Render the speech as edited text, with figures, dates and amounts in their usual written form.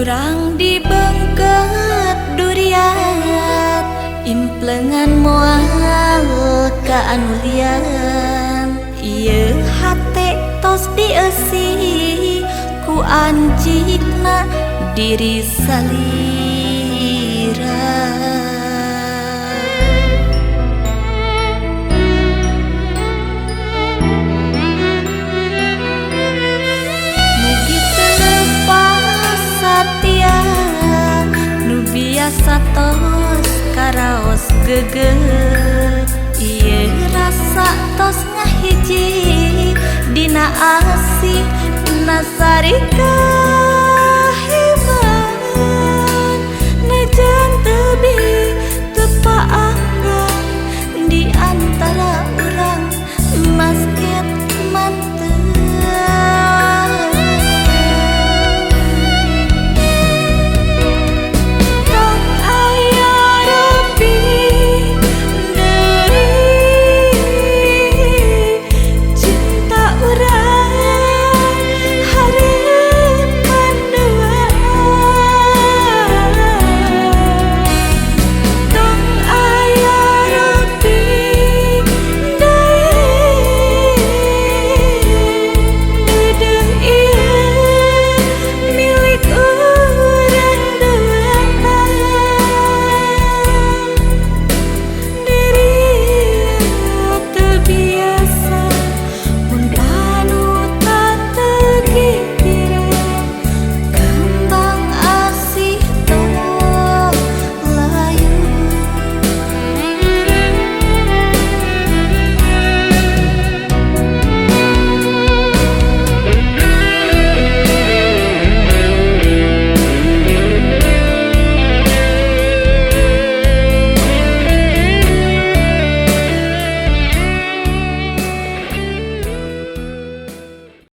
Urang dibengket duriat implengan moal ka anu lian. Ieu hate tos dieusi ku ancikna diri salira. Mugi teu lepas satia nu biasa tos karaos geugeuh. Ieu rasa tos ngahiji dina asih nasarika.